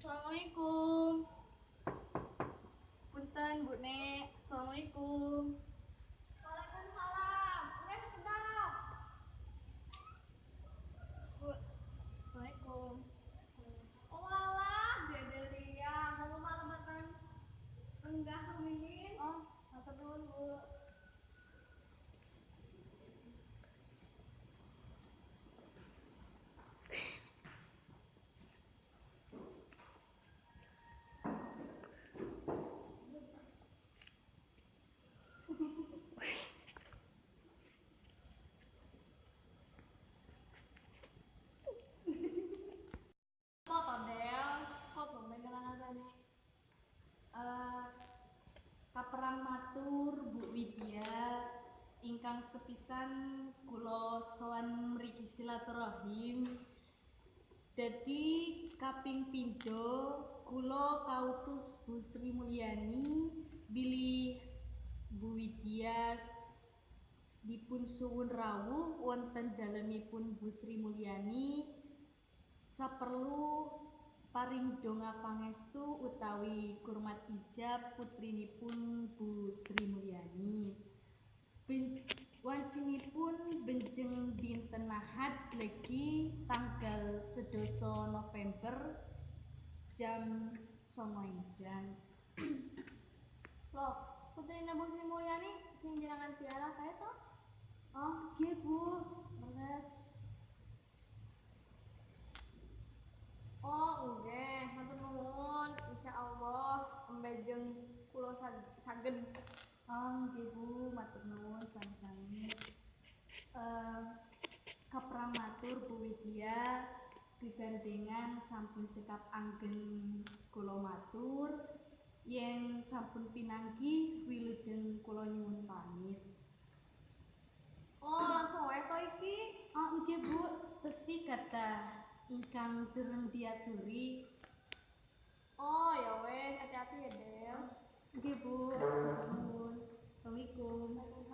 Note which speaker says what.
Speaker 1: Assalamualaikum. Punten Bu Nek. Assalamualaikum.
Speaker 2: Waalaikumsalam. Nggih, sekedap.
Speaker 1: Bu. Assalamualaikum.
Speaker 2: Oh alah, Dede Lia, mau malam lenggah rumiyin.
Speaker 1: Oh, matur nuwun, Bu.
Speaker 2: Apa to, Del? Kok tumben rasane?
Speaker 1: Eh, kaperang matur Bu Widya, ingkang sepisan kula sowan mriki silaturahim. Dadi kaping pindho kula kautus Bu Sri Mulyani bilih Bu Widya dipun suwun rawuh wonten dalemipun Bu Sri Mulyani saperlu paring donga pangestu utawi kurmat ijab putrinipun Bu Sri Mulyani. Wancinipun benjeng dinten Ahad legi tanggal 11 November jam 09.00 enjang.
Speaker 2: Loh, putrine Bu Sri Mulyani sing jenengan ziarah kae to?
Speaker 1: Oh, nggih Bu, leres.
Speaker 2: Oh, nggih, matur nuwun. Insyaallah embejeng kula saged.
Speaker 1: Oh, nggih Bu, matur nuwun sami-sami. Eh, kaperang matur Bu Widya, gegandengan sampun cekap anggen kula matur. Yen sampun pinanggih wilujeng kula nyuwun pamit.
Speaker 2: Oh, langsung wae to iki?
Speaker 1: Oh, nggih Bu, tesih kathah ingkang dereng diaturi.
Speaker 2: Oh, ya wes, hati-hati ya, Del.
Speaker 1: Nggih Bu, matur nuwun. Assalamualaikum.
Speaker 2: Waalaikumsalam.